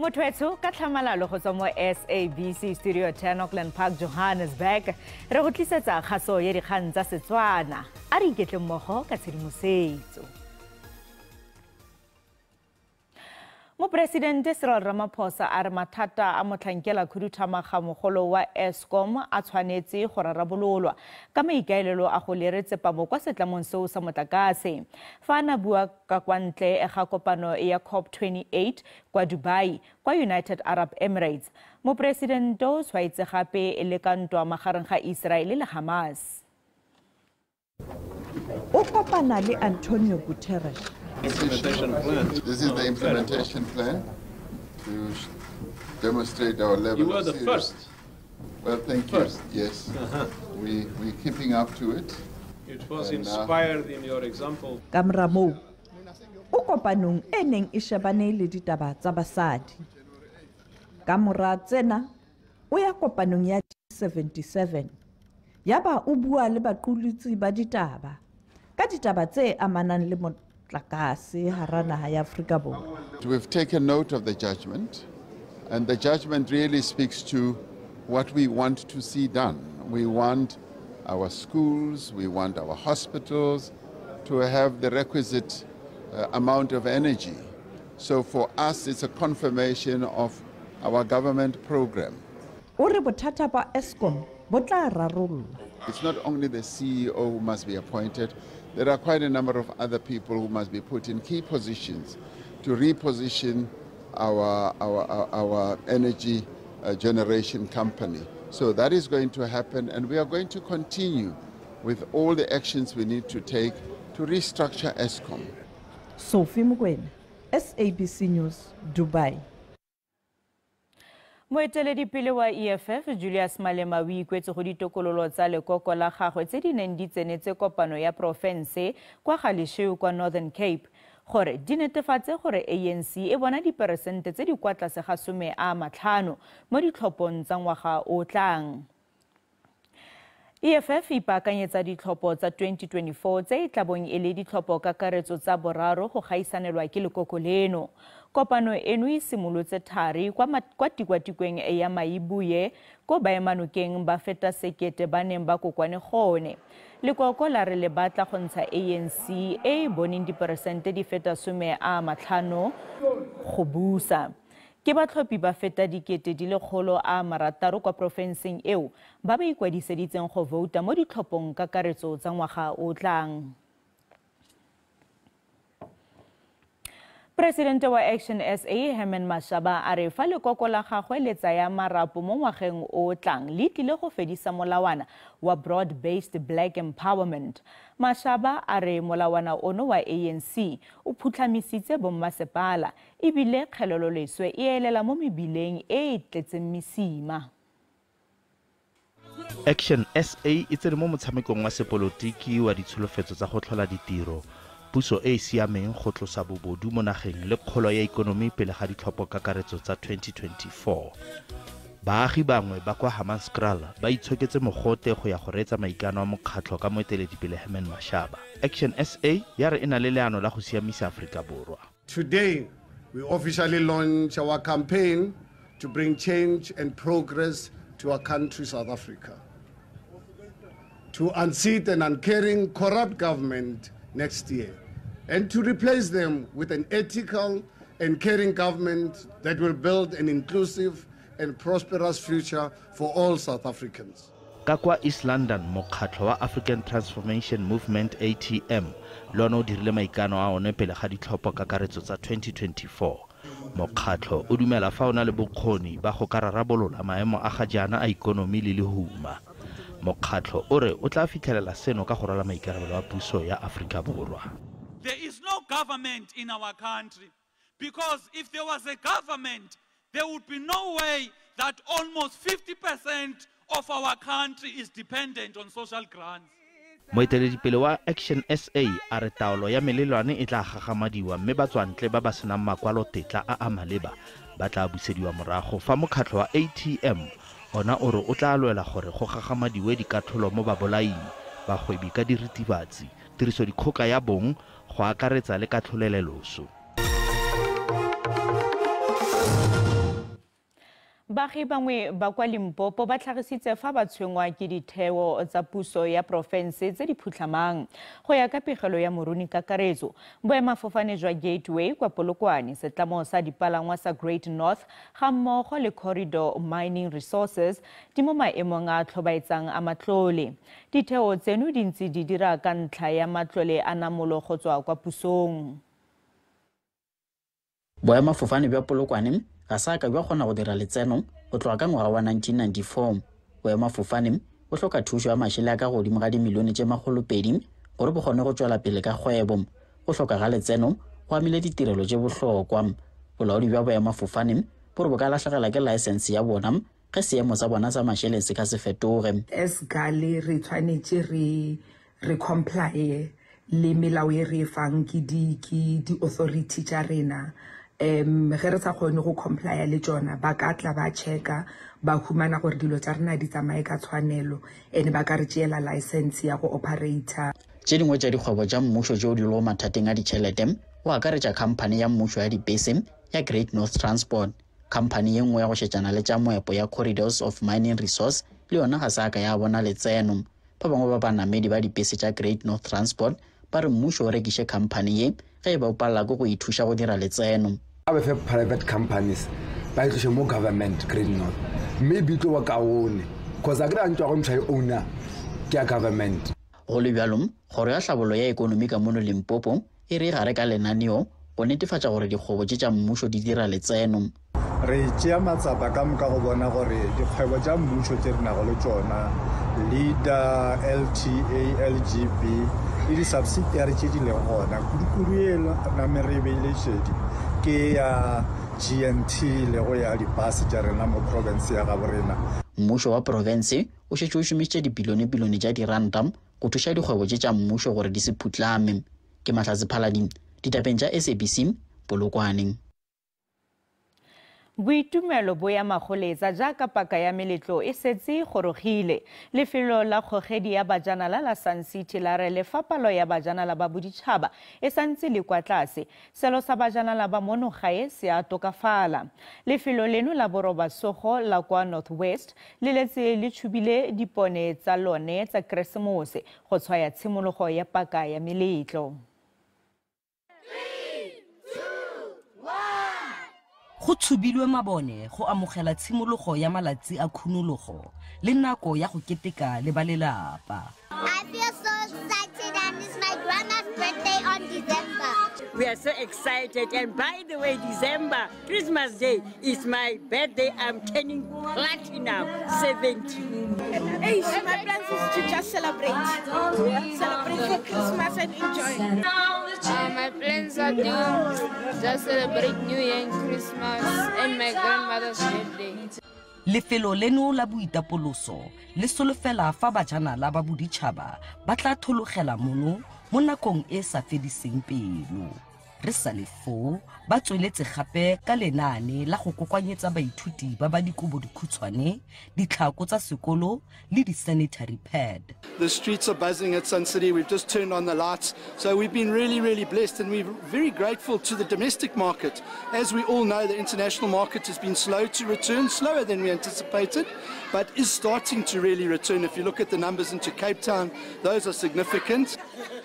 Motho ka tlhamalalo go tswa mo SABC Studio 10 Auckland Park, Johannesburg. Re go tlisetsa kgaso ya dikgang tsa Setswana. A re iketle mmogo ka tshedimosetso. Moporesidente Cyril Ramaphosa a re mathata a motlhankela khuduthamaga mogolo wa Eskom a tshwanetse go rarabololwa ka maikaelelo a go lere tsepamo kwa setlamong seo sa motlakase. Fa a na bua ka kwa ntle ga kopano ya COP28 kwa Dubai kwa United Arab Emirates, moporesidente o tshwaetse gape le ka ntwa magareng ga Israel le Hamas. O kopana le Antonio Guterres. Implementation plan. This is the implementation plan to demonstrate our level. You were the first. Well, thank you. First. Yes. We're keeping up to it. It was and, inspired in your example. Ka mora moo, o kopanong e neng e shebane le ditaba tsa basadi. Ka mora tsena, o ya kopanong ya 77. Yaba o bua le baqolotsi ba ditaba ka ditaba tse amanang le motlakase hara naha ya Afrika Borwa. We've taken note of the judgment, and the judgment really speaks to what we want to see done. We want our schools, we want our hospitals to have the requisite amount of energy. So for us, it's a confirmation of our government program. O re bothata ba Eskom bo tla rarollwa. It's not only the CEO who must be appointed, there are quite a number of other people who must be put in key positions to reposition our energy generation company. So that is going to happen, and we are going to continue with all the actions we need to take to restructure Eskom. Sophie Mokoena, SABC News, Dubai. Moeteledipele wa EFF Julius Malema o ikwetse go ditokololo tsa lekoko la gagwe tse di neng di tsenetse kopano ya porofense kwa Galeshewe kwa Northern Cape gore di netefatse gore ANC e bona diperesente tse di kwa tlase ga 50 mo ditlhophong tsa ngwaga o tlang. EFF ipaakanyetsa ditlhopho tsa 2024 tse e tlabong e le ditlhopho kakaretso tsa boraro go gaisanelwa ke lekoko leno. Kopano eno e simolotse thari kwa tikwatikweng ya Maibuye ko baemanokeng ba feta sekete ba neng ba kokwane gone. Lekoko la re le batla go ntsha ANC e e boneng diperesente di feta 50 go busa. Ke batlhophi ba feta 1,600 kwa porofenseng eo ba ba ikwadiseditseng go vouta mo ditlhophong kakaretso tsa ngwaga o tlang. Presidente wa Action SA Herman Mashaba a re fa lekoko la gagwe le tsaya marapo mo ngwageng o tlang le tlile go fedisa molawana wa broad-based black empowerment. Mashaba a re molawana ono wa ANC o phutlhamisitse bommasepala ebile kgeleloleswe e elela mo mebileng e e tletseng mesima. Action SA e tsere mo motshamekong wa sepolotiki wa ditsholofetso tsa go tlhola ditiro, puso e e siameng go tlosa bobodu mo nageng le kgolo ya ikonomi pele ga ditlhopho kakaretso tsa 2024. Baagi bangwe ba kwa Hammanskraal ba itshoketse mogote go ya go reetsa maikano a mokgatlho ka moeteledipele Herman Mashaba. Action SA ya re e na le leano la go siamisa Aforika Borwa. Today, we officially launch our campaign to bring change and progress to our country, South Africa. To unseat an uncaring, corrupt government next year, and to replace them with an ethical and caring government that will build an inclusive and prosperous future for all South Africans. Ka kwa East London, mokgatlho wa African Transformation Movement ATM le one o dirile maikano a one pele ga ditlhopho kakaretso tsa 2024. Mokgatlho o dumela fa o na le bokgoni ba go ka rarabolola maemo a ga jaana a ikonomi le lehuma. Mokgatlho o re o tla fitlhelela seno ka go rwala maikarabelo a puso ya Aforika Borwa. There is no government in our country, because if there was a government, there would be no way that almost 50% of our country is dependent on social grants. Moeteledipele wa Action SA a re taolo ya melelwane e tla gagamadiwa mme batswantle ba ba senang makwalotetla a a maleba ba tla busediwa morago fa mokgatlho wa ATM ona o re o tla lwela gore go gagamadiwe dikatlholo mo babolaing, bagwebi ka diritibatsi, tirisodikgoka ya bong go akaretsa le katlholeleloso. Baagi bangwe ba kwa Limpopo ba tlhagisitse fa ba tshwenngwa ke ditheo tsa puso ya porofense tse di phutlhamang. Go ya ka pegelo ya Moruni Kakaretso, boemafofane jwa Gateway kwa Polokwane, setlamo sa dipalangwa sa Great North ga mmogo le Corridor Mining Resources di mo maemong a tlhobaetsang a matlole. Ditheo tseno di ntse di dira ka ntlha ya matlole a namolo go tswa kwa pusong. Boemafofane bja Polokwane ga sa ka bja kgona go dira letseno go tloga ka ngwaga wa 1994. Boemafofane bo hloka thušo ya mašele a ka godimo ga dimilione tše 200 gore bo kgone go tšwela pele ka kgwebo. Go hloka ga letseno go amile ditirelo tše bohlokwa. Bolaodi bja boemafofane bo re bo ka lahlegelwa ke laesense ya bona ge seemo sa bona sa mašeleng se ka se fetoge. As gale re tshwanetse re comply le melao e re fang ke di-authority tša rena. Ge re sa kgone go complya le tšona, ba ka tla ba checka, ba humana gore dilo tša rena di tsamaye ka tshwanelo, and ba ka re tšeela license ya go operator. Tše dingwe tša dikgwebo tša mmušo tšeo di lego mathateng a ditšhelete go akaretša khamphani ya mmušo ya dibese ya Great North Transport, khamphani ye nngwe ya go šetšana le tša moepo ya Corridors of Mining Resource le yona ga sa ka ya bona letseno. Ba bangwe ba banamedi ba dibese tša Great North Transport ba re mmušo o rekiše khamphani ye ge e ba o palela ke go ithuša go dira letseno. A ba fe private companies ba itloše mo government Great North, maybe tlo ba kaone cause a kry a ntšwa go ntšha e owner ke ya government. Go le bjalo, kgoro ya tlhabollo ya ekonomi ka mono Limpopo e re gare ka lenaneo go netefatša gore dikgwebo tše tša mmušo di dira letseno. Re tšea matsapa ka moka go bona gore dikgwebo tša mmušo tše re nago le tšona, LEADER, LTA, LGB le di-subsidiary tše di leng gona, kudu-kudu e name re beile šedi ke ya GNT le go ya dipase tša rena mo province ya gabo rena. Mmušo wa province o šetše o šomišitše dibilione-bilione tša diranta go thuša dikgwebo tše tša mmušo gore di se phutlame. Ke Mahlatse Phalading, ditapeng tša SABC, Polokwane. Boitumelo bo ya magoletsa jaaka paka ya meletlo e setse gorogile. Lefelo la kgogedi ya bajanala la Sun City la re lefa palo ya bajanala ba boditšhaba e santse le kwa tlase. Selo sa bajanala ba mono gae se a tokafala. Lefelo leno la borobasogo la kwa North West le letse le tshubile dipone tsa lone tsa Keresemose go tshwaya tshimologo ya paka ya meletlo. Go tshubilwe mabone go amogela tshimologo ya malatsi a khunologo le nako ya go keteka le ba lelapa. I feel so excited and it's my grandma's birthday on December. We are so excited, and by the way, December, Christmas Day is my birthday. I'm turning platinum 70. Hey, my plans is to just celebrate. Celebrate for Christmas and enjoy. My plans are to just celebrate New Year and Christmas and my grandmother's birthday. Lefelo leno la boitapoloso le solofela fa bajanala ba boditšhaba ba tla thologela mono mo nakong e sa fediseng pelo. Re sa le foo ba tsweletse gape ka lenaane la go kokoanyetsa baithuti ba ba dikobo dikhutshwane, ditlhako tsa sekolo le di-sanitary pad. The streets are buzzing at Sun City. We've just turned on the lights. So we've been really, really blessed, and we're very grateful to the domestic market. As we all know, the international market has been slow to return, slower than we anticipated, but is starting to really return. If you look at the numbers into Cape Town, those are significant.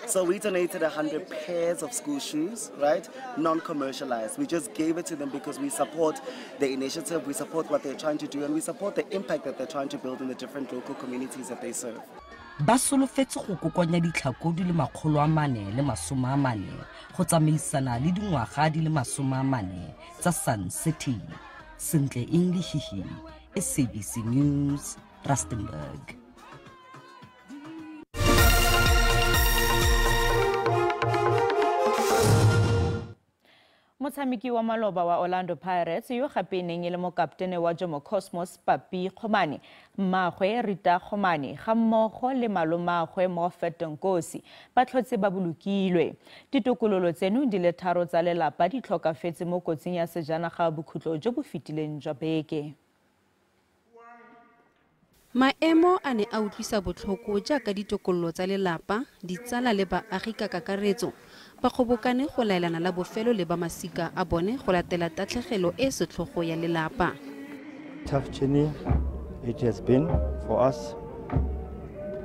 So we donated 100 pairs of school shoes, right? Non-commercialized. We just gave it to them because we support the initiative, we support what they're trying to do, and we support the impact that they're trying to build in the different local communities that they serve. Ba solofetse go kokoanya ditlhako di le 440 go tsamaisana le dingwaga di le 40 tsa Sun City. Sentle English, SABC News, Rustenburg. Motshameki wa maloba wa Orlando Pirates yo gape e neng e le mokaptene wa Jomo Cosmos Papi Khomane, mmagwe Rita Khomane ga mmogo le malomagwe Moffat Nkosi ba tlhotse ba bolokilwe. Ditokololo tseno di le tharo tsa lelapa di tlhokafetse mo kotsing ya sejanaga bokhutlo jo bo fetileng jwa beke. Maemo a ne a utlwisa botlhoko jaaka ditokololo tsa lelapa, ditsala le baagi ka kakaretso ba kgobokane go laelana la bofelo le ba masika a bone go latela tatlhegelo e setlhogo ya lelapa. Tough journey it has been for us.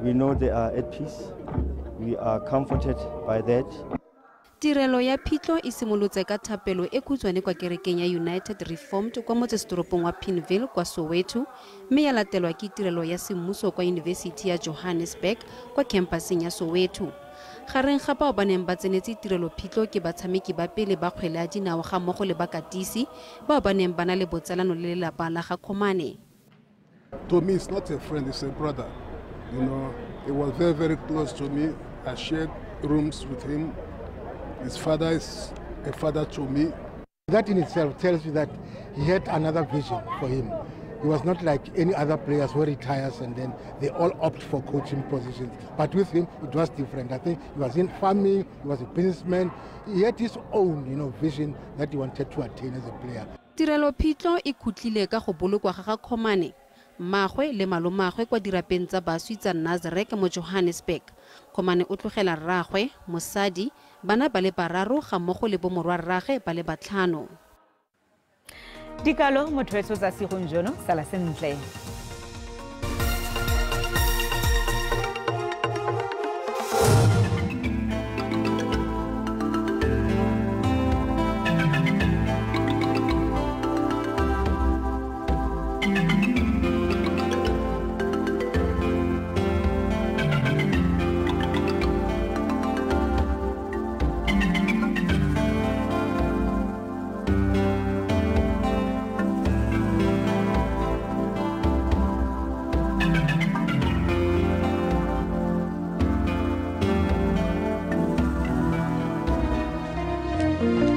We know they are at peace. We are comforted by that. Tirelo ya phitlho e simolotse ka thapelo e khutshwane kwa kerekeng ya United Reformed kwa motsesetoropong wa Pimville kwa Soweto, mme ya latelwa ke tirelo ya semmuso kwa Yunibesithi ya Johannesburg kwa khampaseng ya Soweto. Gareng ga bao ba neng ba tsenetse tirelo phitlho ke batshameki ba pele ba kgwele ya dinao ga mmogo le bakatisi bao ba neng ba na le botsalano le lelapa la ga Khomane. To me, it's not a friend, it's a brother. You know, he was very, very close to me. I shared rooms with him. His father is a father to me. That in itself tells you that he had another vision for him. He was not like any other players who retires and then they all opt for coaching positions. But with him, it was different. I think he was in farming, he was a businessman. He had his own, vision that he wanted to attain as a player. Tirelo phitlho e khutlile ka go bolokwa ga ga Khomane, mmagwe le malomagwe kwa dirapeng tsa baswi tsa Nazareth mo Johannesburg. Khomane o tlogela rragwe, mosadi, bana ba le bararo ga mmogo le bomorwarragwe ba le batlhano. Dikalo motho wetsho tsa sigong jono, sala sentle. Thank you.